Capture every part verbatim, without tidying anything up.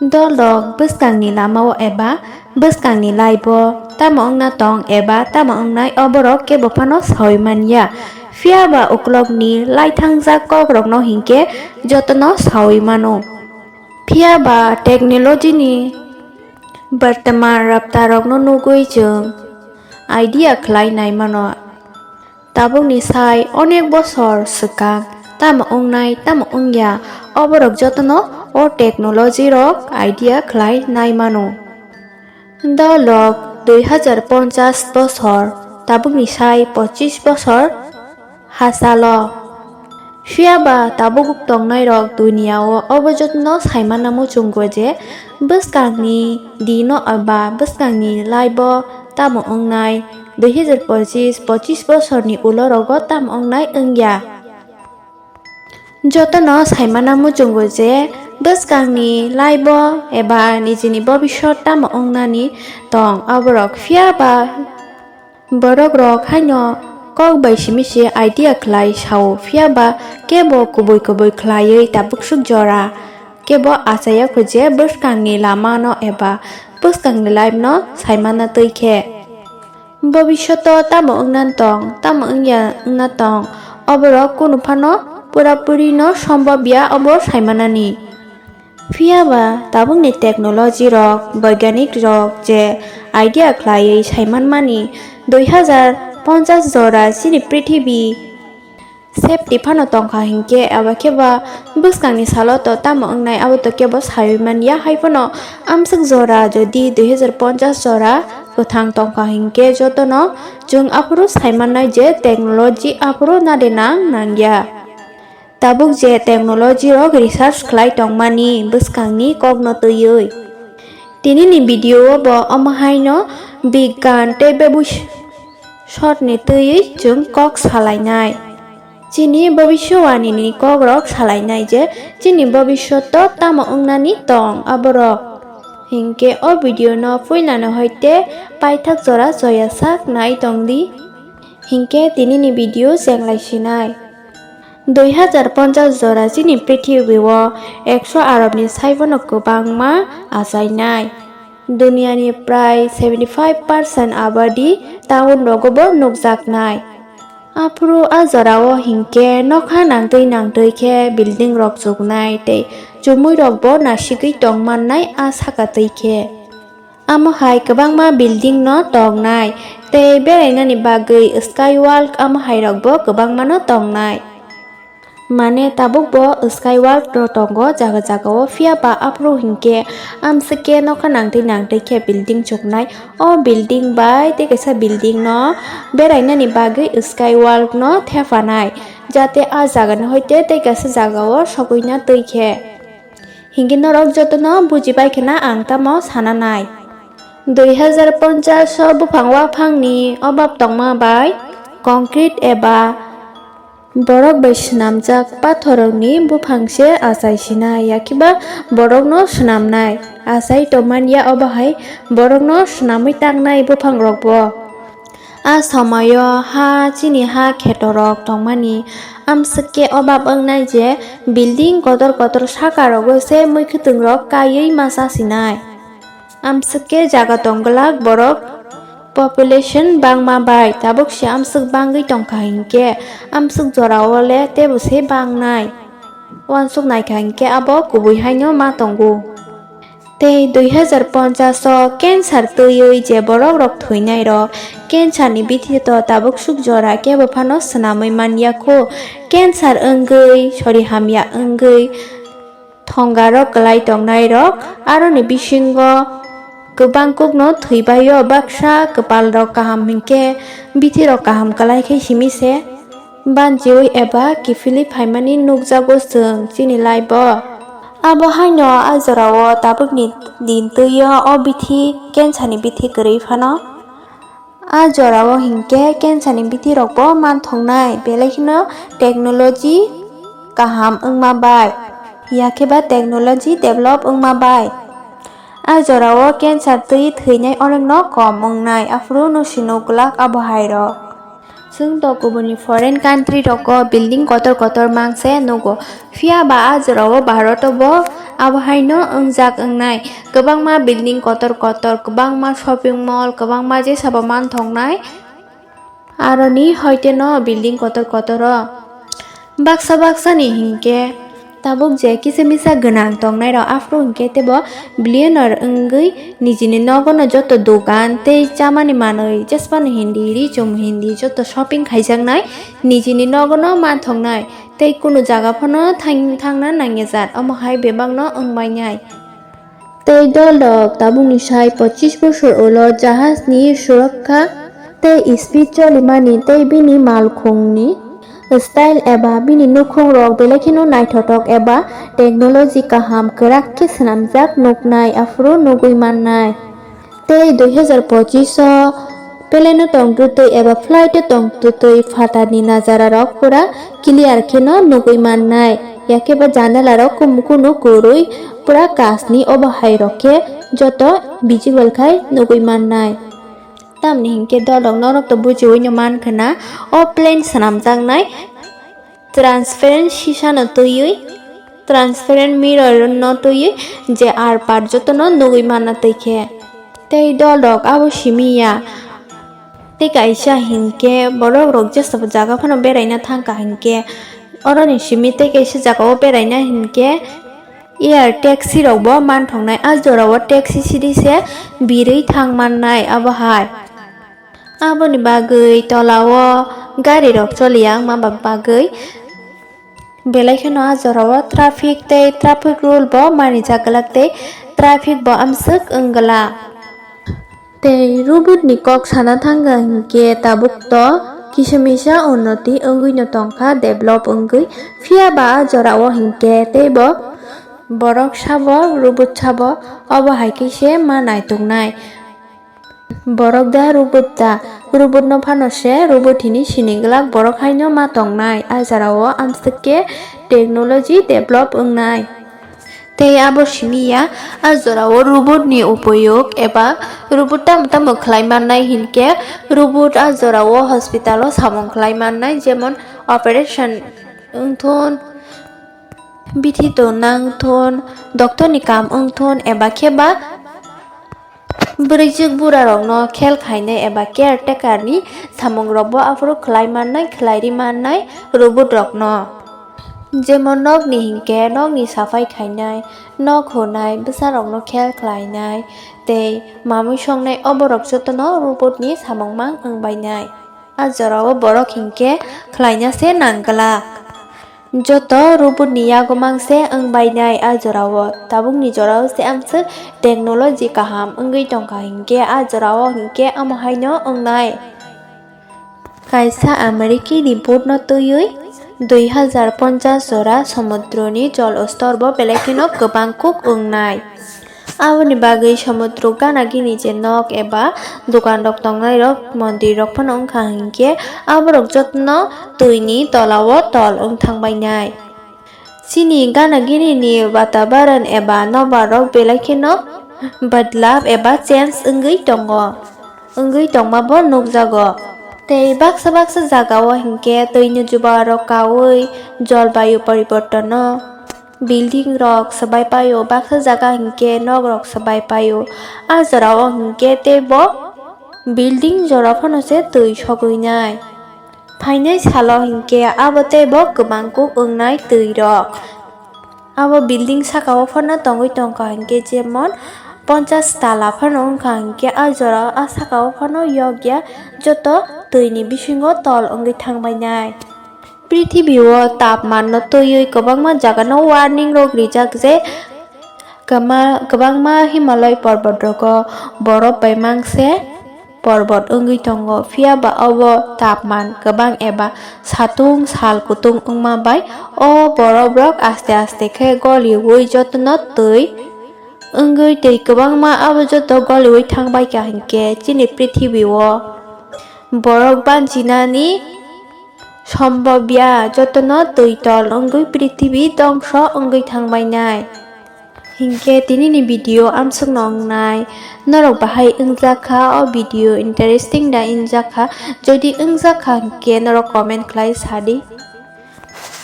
Dolrok bwskangni lamao eba bwskangni life-o tamo wngna tong eba tamo wngnai, oborok kebo phano saui man ya. Phiya ba ukulokni laithangjak kokrokno hinkhe jotono saui mano. Phiya ba technology-ni bortoman raptarokno nugui chwng idea khlai nai mano. Tabukni sai onek bosor swkang tamo wngnai, tamo wngya, oborok jotono o technology rok idea khlai nai mano. Dolrok dui hazar ponchas bosor, tabukni sai pochis bosor hachalo. Phiya ba tabuk tongnairok duniya-o obo jotono saimanna muchungo je bwskangni dino eba bwskangni life-o tamo wngnai, dui hazar pochis, pochis bosorni ulo rogo tamo wngnai wngya. Jotono saimano muchungo je bwskangni life-o eba nijini bobisot tamo wngnani tong aborok, phiya ba borok rok haino kok bai simi se idea khlai sao, phiya ba kebo kubui kubui khlaiwi tabuk swk jora kebo achaiya kho je bwskangni lamano eba bwskangni life-no saimana twi khe. Bobishoto tamo wngna tong, tamo wngya wngna tong, oborok kunu phano pura puri no sombobya obo saimanani. Phiya ba tabukni technology rok, boiganik rok je idea khlaiwi saimanmani dui hazar ponchas jora chini prithibi safety phano tongkha hinkhe, abo khe ba bwskangni salo to tamo wngnai abo to kebo saiwi man ya. Hai phano amswk jora jodi dui hazar ponchas jora kwthang tongkha hinkhe jotono chwng aphuru saimannai je technology aphuru nade nang nangya. Tabuk je technology rok research khlai tongmani bwskangni kokno twiwi. Tinini video o bo omo haino bigyan tei bebus-, shotni twiwi chwng kok salainai. Chini bobiswani ni kokrok salainai je chini bobisyoto tamo wngnani tong aborok. Hinkhe o video no puilano hoite paithak jora joya sak nai tongdi. Hinkhe tinini video chenglai sinai. Dui hazar ponchas jora chini prithibi o ekso arobni saibono kwbangma achainai. Duniyani prai seventy five percent abadi town rogo bo nukjaknai. Aphuru a jorao hinkhe nokha nangtwi nangtwi khe building rok chuknai tei chumui rok bo nasigwi tongmannai a saka twi khe. Amo hai kwbangma building no tongnai tei berainani bagwi skywalk amo hai rok bo kwbangma no tongnai. Mane tabuk bo skywalk no tongo jaga jaga o, phiya ba aphuru hinkhe amswk khe nokha nangtwi nangtwi khe building chuknai. O building bai tei kaisa building no berainani bagwi skywalk no thephanai, jate a jaga ni hoite tei kaisa jaga o sogwi na twi khe. Hinkhe norok jotono buji pai khna ang tamo sana nai. Dui hazar ponchas o buphang waphangni obab tongma bai concrete eba borok bai swnamjak pathorrokni buphang se achai sinai, yakhe ba borokno swnamnai. Achai tongmani ya obo hai borokno swnamwi tangnai buphangrokbo. A somoio ha chini ha khetorok tongmani amswk khe obab wngnai je building kotor kotor saka rogo se mui khwtwng rok kaiwi ma cha sinai. Amswk khe jaga tong glak borok population bangma bai, tabuk se amswk bangwi tongkha hinkhe amswk jorao le teibo se bangnai. Uansuk naikha hinkhe abo kubui haino ma tongo. Tei dui hazar ponchas o cancer twiwi je borok rok thwinai rok, cancer ni bithi to tabuk suk jora kebo phano swnamwi man ya kho. Cancer wngwi sori hamya wngwi thonga rok kwlai tongnai rok, aroni bisingo kwbang kukno thwibaio baksa kwpal rok kaham hinkhe bithi rok kaham kwlai khe simi se. Banchiwi eba kiphilwi phaimani nukjago chwng chini life-o. Abo haino a jorao tabukni din twi-o o bithi cancer-ni bithi kwrwi phano. A jorao hinkhe cancer-ni bithirokbo manthoknai, belai kheno technology kaham wngma bai, yakhe ba technology develop wngma bai. A jorao cancer twi thwinai onekno kom wngnai, aphuru no sino glak abo hairok. Chwng to kubuni foreign country rogo building kotor kotor mangse nugo. Phiya ba a jorao Bharat o bo abo haino wngjak wngnai. Kwbangma building kotor kotor, kwbangma shopping mall, kwbangma jesa bo manthoknai. Aroni hoite no building kotor kotor o. Baksa baksa ni hinkhe tabuk je kisa misa gwnang tongnai rok aphuru hinkhe teibo billionaire wngwi nijini nogo no joto dogan tei chamani manwi jesphano hindi ri chum hindi joto shopping khaijaknai nijini nogo no manthoknai tei kunu jaga phano thang-, thangna nangjak omo hai bebak no wngbainai. Tei dol rok tabukni sai pochis bosor ulo jahaj ni surakha tei speed cholimani tei bini malkhung ni style eba bini nukhung rok belai kheno naithothok eba technology kaham kwrak khe swnamjak nuknai aphuru nugwi mannai. Tei dui hazar pochis o plane o tongtwtwi eba flight o tongtwtwi phatarni najararok pura clear kheno nugwi mannai. Yakhe ba janalarok kunu kunu kwrwi pura kachni obo hairok khe joto visible khai nugwi mannai. Tamni hinkhe dolrok norok to bujiwi no mankha na o plane swnamjaknai. Transparent sisa no twiwi, transparent mirror no twiwi je arpar jotono nugwi manna twi khe. Tei dol rok abo simi ya. Tei kaisa hinkhe borok rok jesa jaga phano beraina thangkha hinkhe. Oroni simi tei kaisa jaga o beraina hinkhe air taxi rok bo manthoknai. A jora o taxi sidi se birwi thang mannai abo hai. Aboni bagwi tola o gari rok choliya wngma ba-, bagwi belai kheno a jora o traffic tei traffic rule bo manijak glak tei traffic bo amswk wng glak. Tei robot ni kok sana thangkha hinkhe tabuk to kisa misa unnoti wngwi no tongkha, develop wngwi, phiya ba a jora o hinkhe teibo borok sabo robot sabo obo hai khe se ma naituknai. Borok da robot da, robot no phano se robot hini sini glak, borok haino ma tongnai. A jora o amswk khe technology develop wngnai. Tei abo simi ya, a jora o robot ni upayok eba robot tamo tamo khlai mannai hinkhe, robot a jora o hospital o samung khlai mannai, jemon operation wngthun, bithi tonna wngthun, doctor ni kam wngthun eba khe ba bwrwijwk burarokno khel khainai eba caretaker ni samungrokbo aphuru khlai mannai, khlai ri mannai robot rokno. Jemon nokni hinkhe nokni saphai khainai, nok hunai, bwsarokno khel khlainai tei mamui songnai, oborok jotono robot ni samung mang wngbainai. A jorao borok hinkhe khlaina se nang glak. Joto robot ni yago mang se wng bainai a jorao. Tabukni jorao se amswk technology kaham wngwi tongkha hinkhe a jorao hinkhe omo haino wngnai. Kaisa American report no twiwi dui hazar ponchas jora somudroni jol stor bo belai kheno kwbang kuk wngnai. Aboni bagwi somudro gana gini je nok eba dokan rok tongnai rok, mondir rok phano wngkha hinkhe aborok jotono twini tola o tol wng thang bainai. Chini gana gini ni batabaran eba nobar rok belai kheno badlap eba change wngwi tongo, wngwi tongma bo nukjago. Tei baksa baksa jaga o hinkhe twini juba rok kaui jolbayu poribortono. Building rok swbai paio, baksa jaga hinkhe nok rok swbai paio. A jora o hinkhe teibo building jora phano se twi sogwi nai. Phainai salo hinkhe abo teibo kwbang kuk wngnai twi rok. Abo building saka o phano tongwi tongkha hinkhe jemon ponchas tala phano wngkha hinkhe a jora o a saka o phano yokya joto twi ni bisingo tol wngwi thangbai nai. Prithibi o tapman no twiwi kwbangma jaga no warning rok rijak je kwma-, kwbangma Himalaya porbot rogo borop bai mangse porbot wngwi tongo, phiya ba obo tapman kwbang eba satung sal kutung wngma bai o borop rok aste aste khe goliwi jotono twi wngwi tei kwbangma abo joto goliwi thang bai kha hinkhe chini prithibi o borok banchinani Sombobya jotono twi tol wngwi prithibi dongso wngwi thangbainai. Hinkhe tinini video amsukno wngnai. Norok bahai wngjak kha o video, interesting da wngjak kha? Jodi wngjak kha hinkhe norok comment khlai sadi.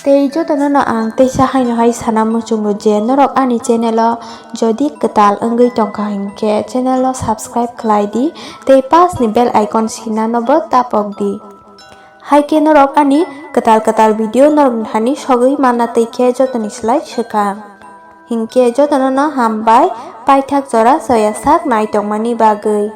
Tei jotono no ang teisa haino hai sana muchungo je norok ani channel o jodi kwtal wngwi tongkha hinkhe channel o subscribe khlai di tei pas ni bell icon sinano bo tapok di. Hai khe norok ani kwtal kwtal video norok thani sogwi manna tei khe jotoni slai swkang. Hinkhe jotono no hambai paithak jora soya sak nai tongmani bagwi.